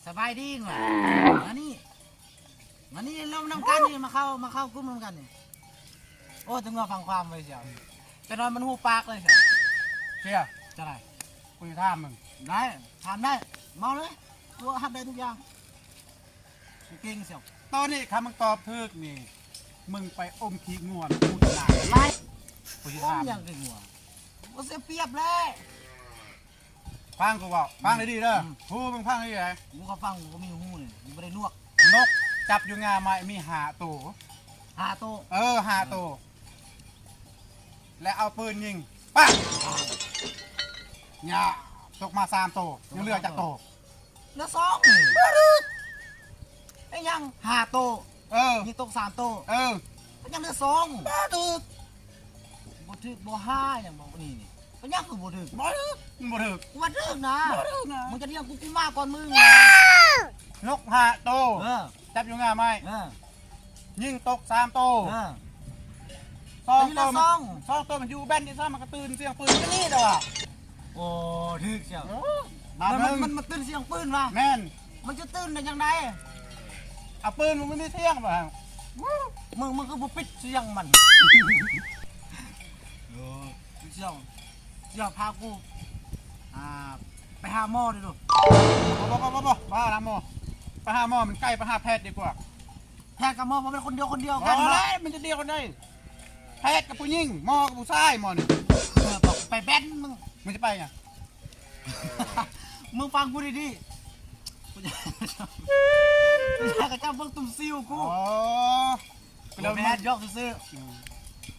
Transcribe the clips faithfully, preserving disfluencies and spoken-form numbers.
สบายดีงวะ มานี่ มานี่ ลงนำกันนี่ มาเข้า มาเข้ากลุ่มนำกันนี่ โอ้ จังหวะฟังความเลยเชียว แต่นอนมันหูปากเลยเชียว เชียร์ จะไร กูจะถามมึง ได้ ถามได้ เมาเลย ตัวหัดได้ทุกอย่าง กูเก่งเชียว ตอนนี้คำมึงตอบถูกนี่ มึงไปอมขี้งวดกูจะหนา ไล่ กูจะ อ้อม ถาม อย่างเก่งหัว กูเสียเปรียบแล้ว ฟังกูเว้า ฟังดีๆเด้อ อืม หูมึงฟังดีๆ กูก็ฟัง กูก็มีหูนี่ กูบ่ได้หนวก นกจับอยู่ง่าไม้มีห้าตัว ห้าตัว เออ ห้าตัว และเอาปืนยิง ปัง อ่า เนี่ย ตกมาสามตัว ยังเหลือจักตัว เหลือสอง ไอ้ยัง ห้าตัว เออ ยิงตกสามตัว เออ ก็ยังเหลือสอง บ่ถูก บ่ถูก บ่ห้า หยังบ่นี่นี่ ก็ยังคือบ่ถูก บ่ถูก มันบ่ถูก กูว่าถูกนะ บ่ถูกนะ มึงจะเรียกกู กูมาก่อนมึงนะ นกห้าตัว เออ จับอยู่ง่าไม้ เออ ยิงตกสามตัว เออ สองตัวมัน แต่นี่ละสอง สองตัวมันอยู่แบนนี่ซะ มันก็ตื่นเสียงปืนก็นี่เด้อ โอ้ ถูกเชียว เออ บาด มัน หนึ่ง มัน มันตื่นเสียงปืนวะ แม่น มันจะตื่นได้จังได เอาปืนมันไม่มีเสียงบ่ มึง มึงคือบ่ปิดเสียงมัน เออ เสี่ยว เสี่ยวพากู อ่า ไปหาหมอดิลูก บ่ บ่ บ่ บ่ บ่ บ่หาหมอ ไปหาหมอมันไกล ไปหาแพทย์ดีกว่า แพทย์กับหมอมันเป็นคนเดียว คนเดียวกัน โอ้ย มันจะเดียวกันได้ แพทย์กับผู้หญิง หมอกับผู้ชาย หมอนี่ เออ บอกไปแบนมึง มึงจะไปไง มึงฟังกูดีๆ กูจะ กูจะกระจับเบิ่งตุ่มซิวกู อ๋อ กูเริ่ม แม่นหยอกซื่อๆ อืม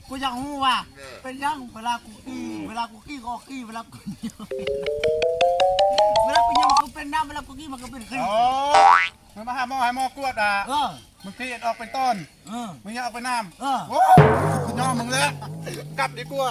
กูอยากรู้ว่า เป็นหยังเวลากูขี้ เวลากูขี้ก็ขี้ เวลากู เวลากูเยี่ยวมันก็เป็นน้ำ เวลากูขี้มันก็เป็นขี้ อ๋อ มึงมาหาหมอ ให้หมอกวดอ่ะ เออ มึงขี้ออกเป็นต้น เออ มึงยังออกเป็นน้ำ เออ โอ้ย ยอมมึงแล้ว กลับดีกว่า